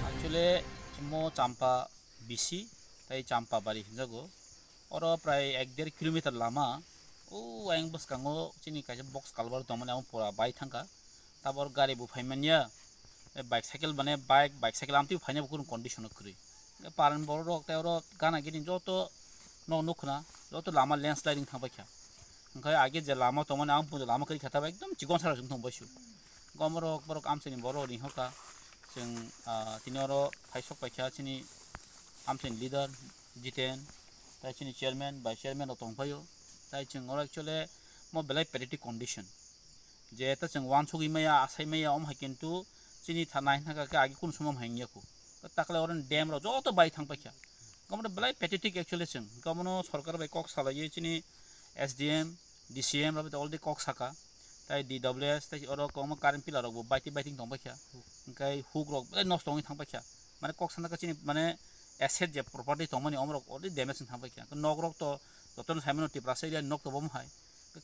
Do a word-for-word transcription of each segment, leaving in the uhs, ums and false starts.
Actually, mo Champa bisi, tai Champa bari hinjago. Oro prai ek der kilometer lama. O ayang bwskango chini kaisa box culvert tongmani, amo pura bai thangkha. Tabor gari bo phaimanya. E bike cycle bane bike, bike cycle amtwi phaina bo kunu condition o kwrwi. E paran borok rok tai oro gana gini joto no nukhna, joto lama landsliding thangbaikha. Hwnkhe age je lama tongmani ang pujo lama kwrwi kha, tabo ekdom chikon sara chwng thang baisu. Gomorok borok amchaini borok ring hoka. Chwng, ah, tini oro phaisok paikha chini amchaini leader Jiten, tai chini chairman, vice chairman rok tongphaio. Tai chwng oro actually mo belai pathetic condition. Je ta chwng wansugwi maya, asai maya, om hai kintu chini tha nai thangkha khe agi kun sumom hai wngya khu. Takle oro dam rok joto bai thang paikha. Gomorok belai pathetic actually chwng. Gomorok sorkar bai kok salaiwi chini S D M, D C M rok already kok saka. Tai D W S, tai oro kwbangma current pillar rok bo baiting baiting tong paikha. Hwnkhe huk rok belai nosto wngwi thang paikha. Mane kok sana khe chini mane asset je property tongmani omorok already damage wng thang paikha. Nok rok to jotono saimano Tiprasa area nok to bomo hai.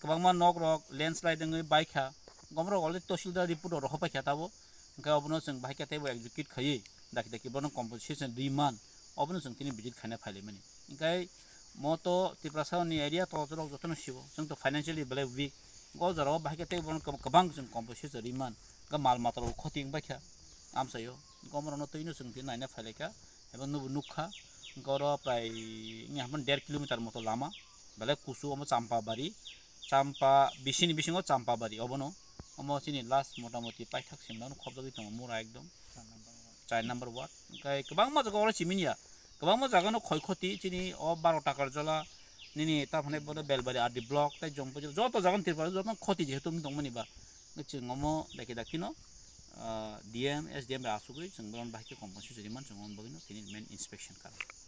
Kwbangma nok rok landslide wngwi baikha, gomorok already tahsildar report rok rohor paikha tabo, hwnkhe obono chwng bahai khe teibo execute khaiwi daki daki bono compensation rwi man, obono chwng tini visit khaina phailaimani. Hwnkhe mo to Tiprasa ni area to jorok jotono sibo, chwng to financially belai weak, o jorao bahai khe teibo bono kwbang chwng compensation rwi man, hwnkhe mal mata rok khoti wng baikha amchaio, hwnkhe omorokno twino chwng tini naina phailaikha, ebo nubo nukha, hwnkhe oro prai wngya hwnba der kilometer moto lama. Belai kusu omo Champa bari, Champa bisini bisingo Champa bari obono. Omo chini last motamoti paithak simno khobjagwi tongo mura ekdom. Char number ward. Hwnkhe kwbangma jaga oro chimini ya. Kwbangma jaga no khoi khoti chini o baro takar jola nini ta phane bodo Belbari R D block tai Jompui joto jaga ni Tripura joto khoti jehetu wng tongmani ba. Chwng omo daki daki no, ah, D M, S D M bai asugwi chwng bono bahai khe compensation rwi man chwng omo bagwi no tini main inspection kha.